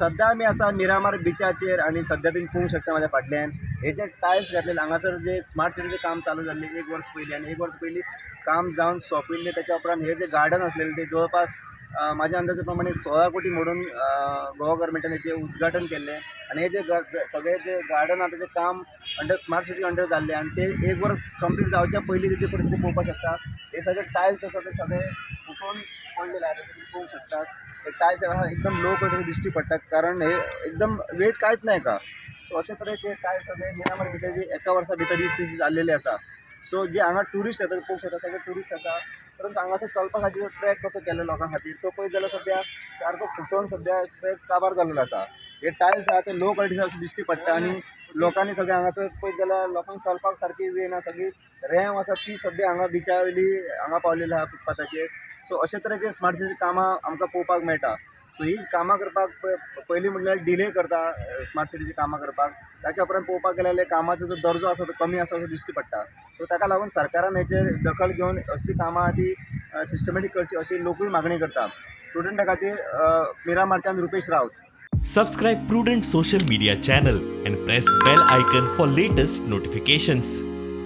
सध्या आमी आसा मिरामार बिचाचेर आनी सध्या तुमी पळोवंक शकता म्हाज्या फाटल्यान हे जे टायल्स घातलेले हांगासर जे स्मार्ट सिटीचें काम चालू जाल्लें एक वर्स पयलीं आनी एक वर्स पयलीं काम जावन सोंपिल्लें. त्याच्या उपरांत हे जे गार्डन आसलेलें ते जवळपास म्हाज्या अंदाजा प्रमाणे 16 कोटी मोडून गोवा गव्हर्मेंटान हेचें उद्घाटन केल्लें आनी हे जे सगळे जे गार्डन आहा तेजें काम अंडर स्मार्ट सिटी अंडर जाल्लें आनी ते एक वर्स कंप्लीट जावच्या पयलीं तेजी परिस्थिती पळोवपाक शकता. हे सगळे टायल्स आसा ते सगळे फुटून पडलेले आहा, तशें तुमी पळोवंक शकतात. हे टायल्स आहा एकदम लो क्वॉलिटी दिश्टी पडटा, कारण हे एकदम वेट कांयच ना हेका. सो अशे तरेचे टायल्स सगळे मिरामार बिचाचेर एका वर्सा भितर ही स्थिती जाल्लेली आसा. सो जे हांगा ट्युरिस्ट येता पळोवंक शकता, सगळे ट्युरिस्ट आसा, परंतु हांगासर चलपा खातीर ट्रॅक कसो केल्लो लोकां खातीर तो पळयत जाल्यार सद्या सारको फुटोन सद्या स्ट्रेच काबार जाल्लो आसा. हे टायल्स आहा ते लो क्वॉलिटीचे अशें दिश्टी पडटा आनी लोकांनी सगळे हांगासर पळयत जाल्यार लोकांक चलपाक सारकी वे ना, सगळी रेंव आसा ती सद्या हांगा बिचा वयली हांगा पावलेली आहा फुटपाथाचेर. सो अशे तरेचे स्मार्ट सिटी कामां आमकां पळोवपाक मेळटा. सो ही कामां करपाक पयलीं म्हणल्यार डिले करता स्मार्ट सिटीची कामां करपाक. ताच्या उपरांत पळोवपाक गेल्यार कामाचो जो दर्जो आसा तो कमी आसा असो दिश्टी पडटा. सो ताका लागून सरकारान हेचेर दखल घेवन असली कामां आहा ती सिस्टमॅटीक करची अशी लोकूय मागणी करता. प्रुडंटा खातीर मिरामारच्यान रुपेश रावत. Subscribe Prudent Social Media channel and press bell icon for latest notifications.